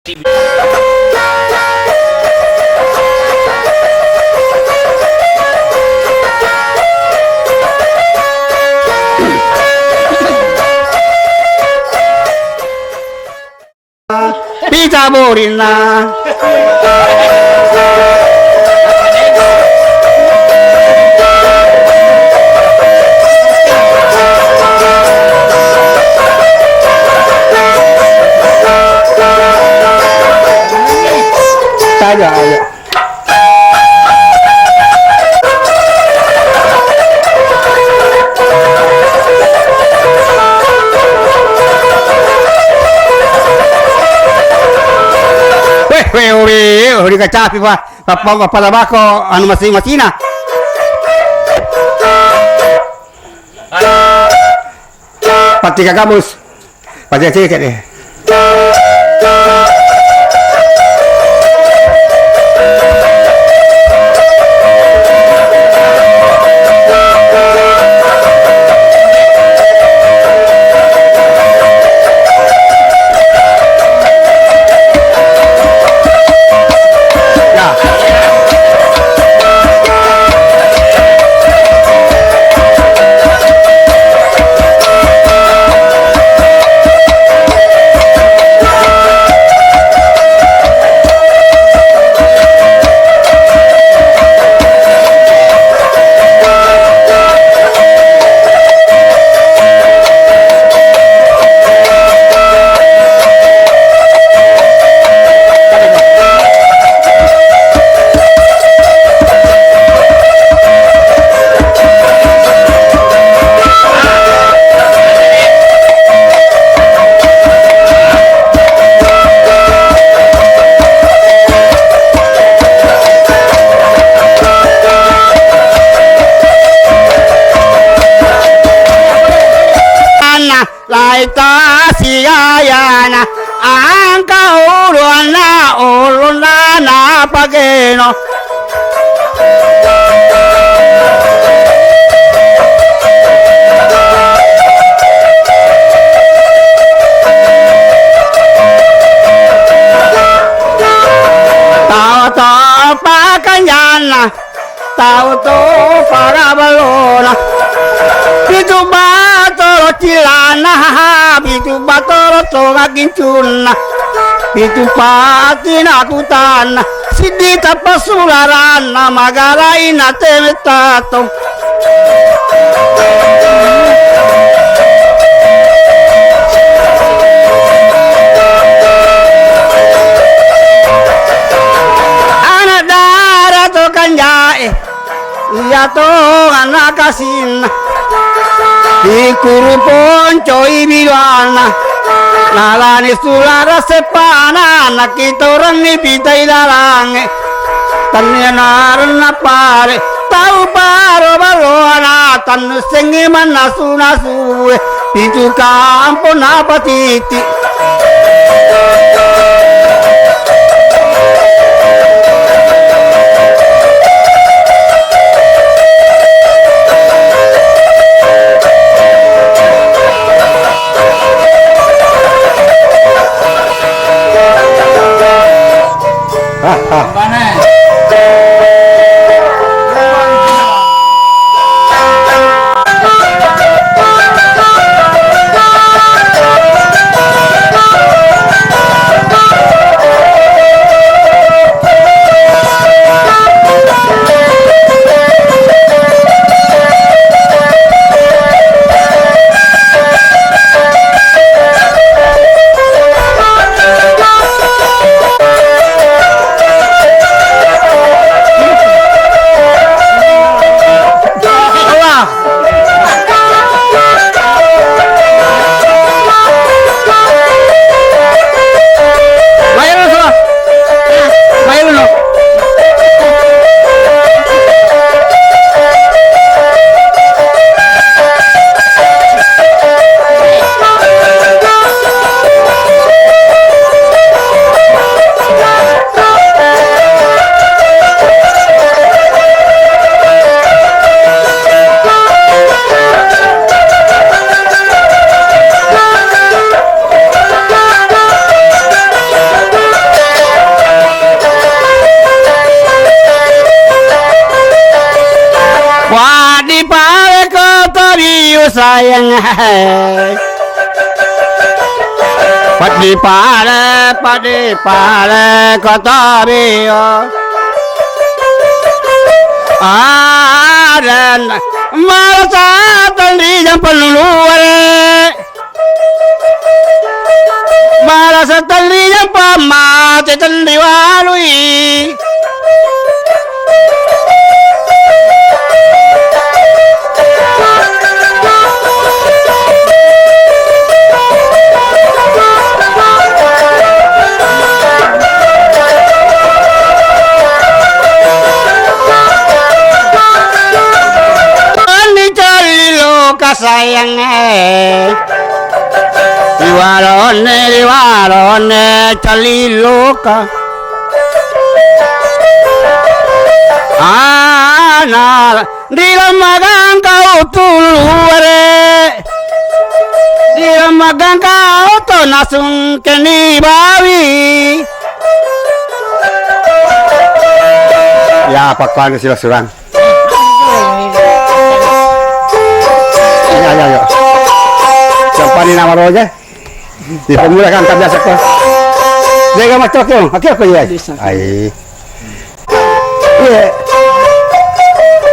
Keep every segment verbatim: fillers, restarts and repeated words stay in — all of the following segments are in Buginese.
Pita borinna. Aja, aja. Weh, weh, weh, weh, dikacapi, Pak. Tappa, apa labako, anu, masing-masina. Patti ka gabus. Patti ka cekek deh. Ya. Laita sigayana, angka uluanna, ulunna napageno. Tau-tau pakanjanna. Tau to para balona, pitu batoro cilana, pitu batoro to makincunna, pitu pati nakutanna, siddi tappa sularanna, magaraina teme tato. Anak dara to kanjae. Iya to anak kasinna, ikuru poncoi biloanna, nalani sulara seppana, nakitorenni pitai dalangnge, tannia narenna pare, tau paro baloana, tannusengngi mannasu-nasue, pitu kampong napatiti. Sayang, hai. Peddi pale, peddi pale, kota bio. Adan, marasa tenri jam peluluare. Marasa tenri jam pamate tenri walui. Ni cali loka sayang, eh. Riwalone, riwalone, cali loka. Ana, ri lemmagang kau tuluare. Ri lemmagang kau to nasung keni bawi. Ya, pakkuanu sila surang. Ayo, ayo, ayo. Siapa ni nama roja? Di pemula kan tak biasa kok. Jaga mas cok yo. Oke, oke, ya. Ai. Iya.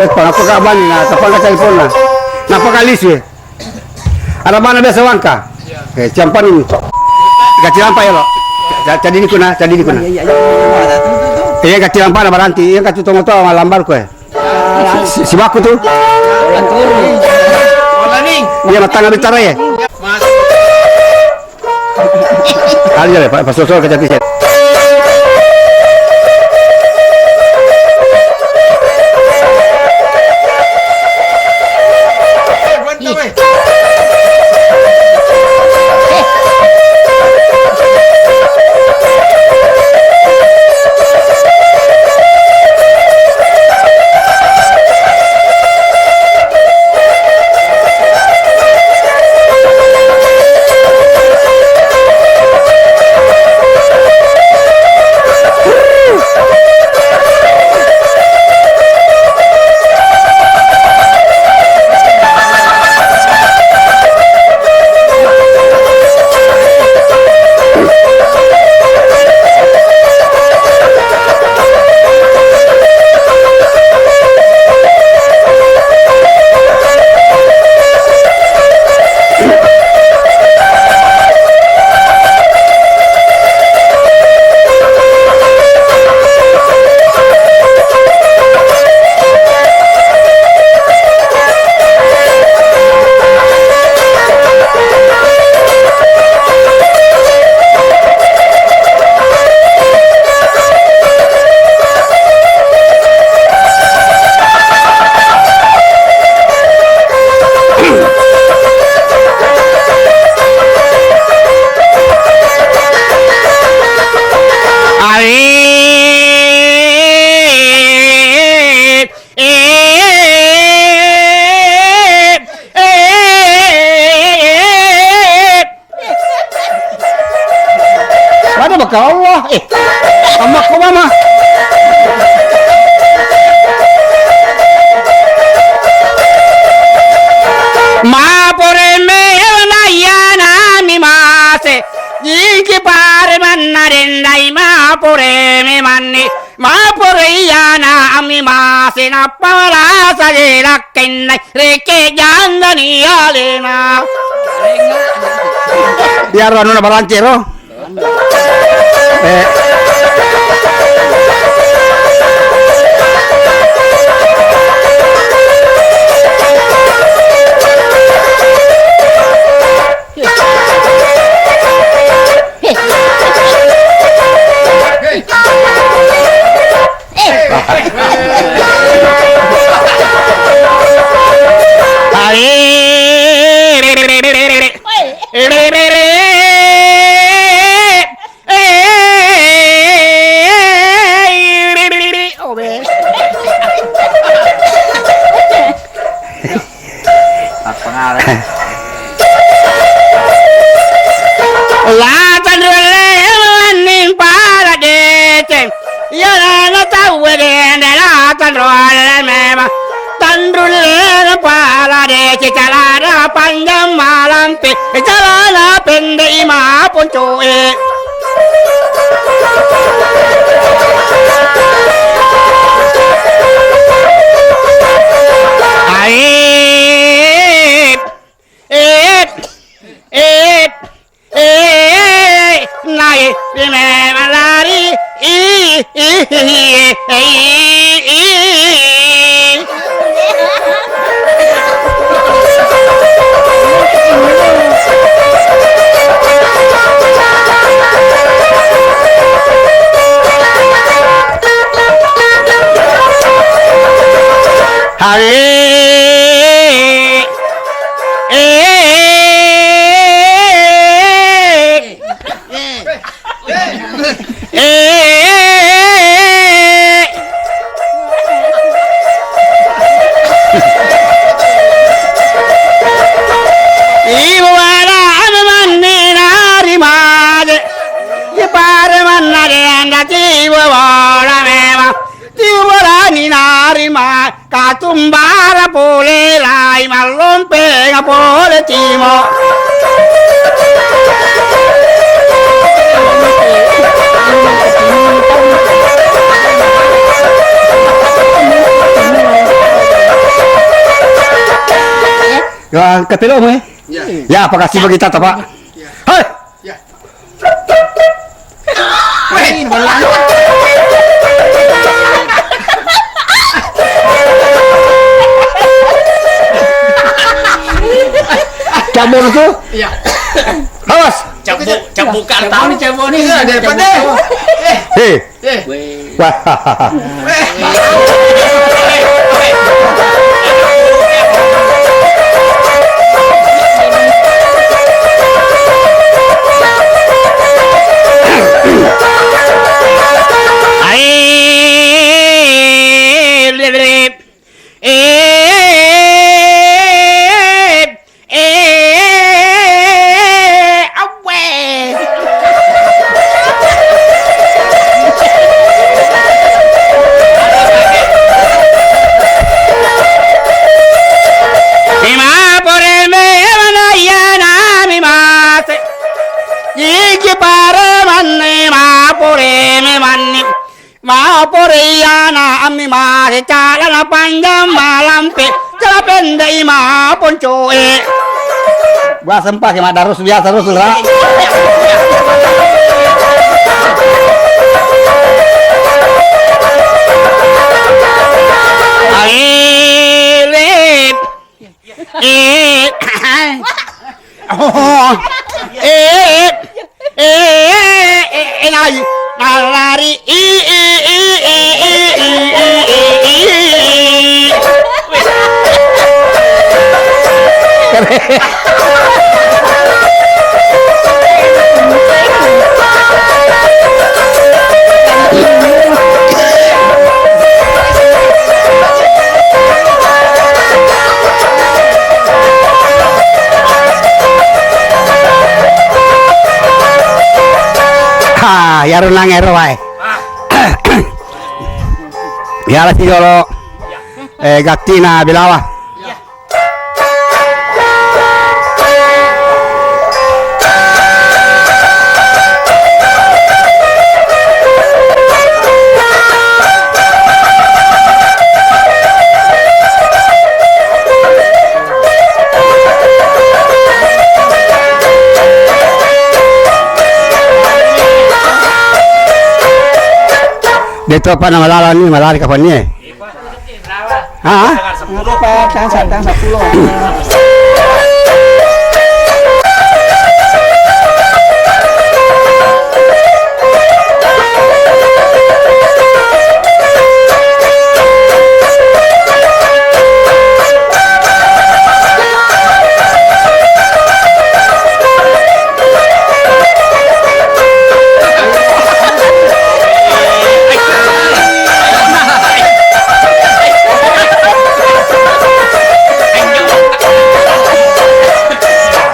Eh, kenapa kak bani? Nah, kenapa kak telepon nah? Kenapa kak lisu ya? Ada mana biasa wangka? Eh, siapa ni? Ganti lampa ya lo. Jadi ni kuna, jadi ni kuna. Iya, ganti lampa na baranti. Iya, ganti tongo to malambar ko eh. Si-, sibaku tu. Iya, matang bicara ya. Kali ya, Pak, pas sosol ke jati set. Pada baka Allah. Eh, amma ko mama. Mapore me nayana mi mase. Jiki pare manna dendai mapore me manni. Mapore iyana ami mase nappa marasa jelakkenna reke jandani alena. Iyaro anuna barancero. Eh. Apa ngarang? La tanrulle manning pala deceng. Iyana tau dende la tanrulle memang. Tanrulle pala de Calana panjang malampe, calana pendek maponcoe. Ae. Eh, eh, eh, nae, ri me malari, i, i, i, i, i, i. Hae. Eh, eh, eh, ibu wala ame manni nari maje. Ipare manna de anda tibu wala mema. Tiwalani nari ma katumbara pole lai mallompenga pole timo. Ya, angkat dulu, Om, eh. Ya. Ya, apa kasih bagi tata, Pak? Ya. Hei! Ya. Weh, cabut itu. Iya. Awas. Cabut, cabut kartal. Cabut nih, cabut nih. Iya, daripada. Eh. Hei. Eh. Wah. Ae, lele. Eh, eh, awwe. Mima pore me mana iya na mimase. Iki pare manne ma pore me manni. Maporeiyana ammi mase calana panjang malampe, cala pendek maponcoe. Gua sempa ke madarus biasa terus lah. Ae, le. Eh, oh, eh, eh, eh, eh, nai, nalari, i, i, i. Ha, iyaro nang ero wae. Iyaro si jolo, eh, gattina Belawa. Deto apa nama lawan ni, malari kapan ni, eh? Hah? Apa? Tangsa, tangsa pulo.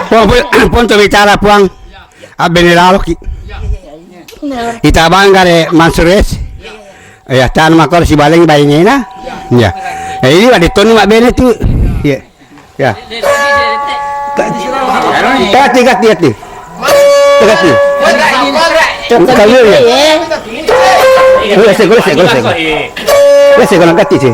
Puang, puang, puang tu bicara, puang. Abbene laloki. Ita bangga de Mansur es. Ya, tan makor si baleng bainena. Ya. Eh, ini ada toni mak bene tu. Ya. Ya. Ka-, gatti, gatti, gatti. Gatti. Kau ya. Golek, golek, golek. Golek, golek, gatti sih.